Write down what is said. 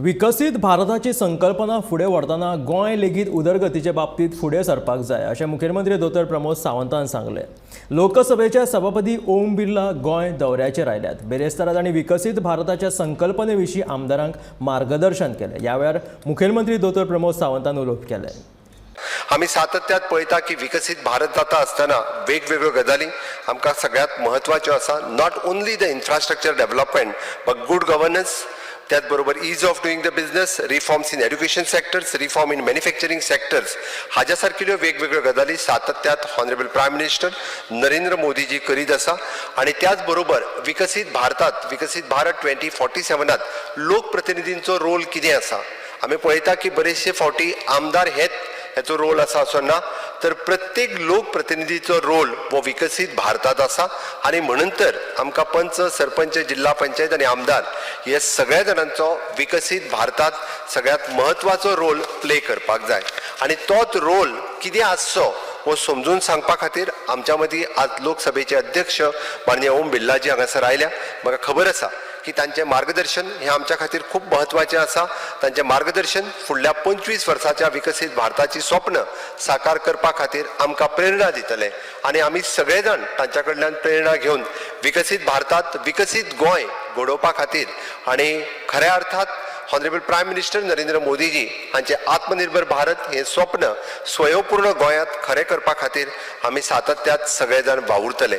विकसीत भारताची संकल्पना फुडें व्हरतना गोंय लेगीत उदरगतीचे बाबतींत फुडें सरपाक जाय, अशें मुखेलमंत्री दोतोर प्रमोद सावंतान सांगलें. लोकसभेचे सभापती ओम बिर्ला गोंय दौऱ्याचेर आयल्यात. बिरेस्तारा तांणी विकसीत भारताच्या संकल्पने विशीं आमदारांक मार्गदर्शन केलें. ह्या वेळार मुखेलमंत्री दोतोर प्रमोद सावंतान उलोवप केलें. आमी सातत्यात पळयता की विकसीत भारत जाता आसतना वेगवेगळ्यो गजाली आमकां सगळ्यात म्हत्वाच्यो आसा. Not only the infrastructure development but good governance, त्याच बरोबर ease of doing the business, reforms in education sectors, reform in manufacturing sectors, हाज्या सारकिल्यो वेगवेगळ्यो गजाली सातत्यात ऑनरेबल प्रायम मिनिस्टर नरेंद्र मोदीजी करीत आसा. आणि त्याच बरोबर विकसीत भारतात, विकसीत भारत 2047त लोकप्रतिनिधींचो रोल कितें आसा? आमी पळयता की बरेचशे फावटी आमदार हेच हेचो रोल आसा असो ना, तर प्रत्येक लोकप्रतिनिधीचो रोल हो विकसीत भारतात आसा. आनी म्हणून तर आमकां पंच, सरपंच, जिल्हा पंचायत आनी आमदार हे सगळ्या जाणांचो विकसीत भारतात सगळ्यात म्हत्वाचो रोल प्ले करपाक जाय. आनी तोच रोल कितें आसचो हो समजून सांगपा खातीर आमच्या मदीं आज लोकसभेचे अध्यक्ष माननीय ओम बिर्लाजी हांगासर आयल्या. म्हाका खबर आसा की तांचें मार्गदर्शन हें आमच्या खातीर खूब म्हत्वाचें आसा. तांचें मार्गदर्शन फुडल्या 25 वर्साच्या विकसीत भारताची स्वप्न साकार करपा खातीर आमकां प्रेरणा दितलें आनी आमी सगळे जाण तांच्या कडल्यान प्रेरणा घेवन विकसीत भारतात विकसीत गोंय घडोवपा खातीर आनी खऱ्या अर्थात ऑनरेबल प्रायम मिनिस्टर नरेंद्र मोदीजी हांचे आत्मनिर्भर भारत हें स्वप्न स्वयंपूर्ण गोंयांत खरें करपा खातीर आमी सातत्यात सगळे जाण वावुरतले.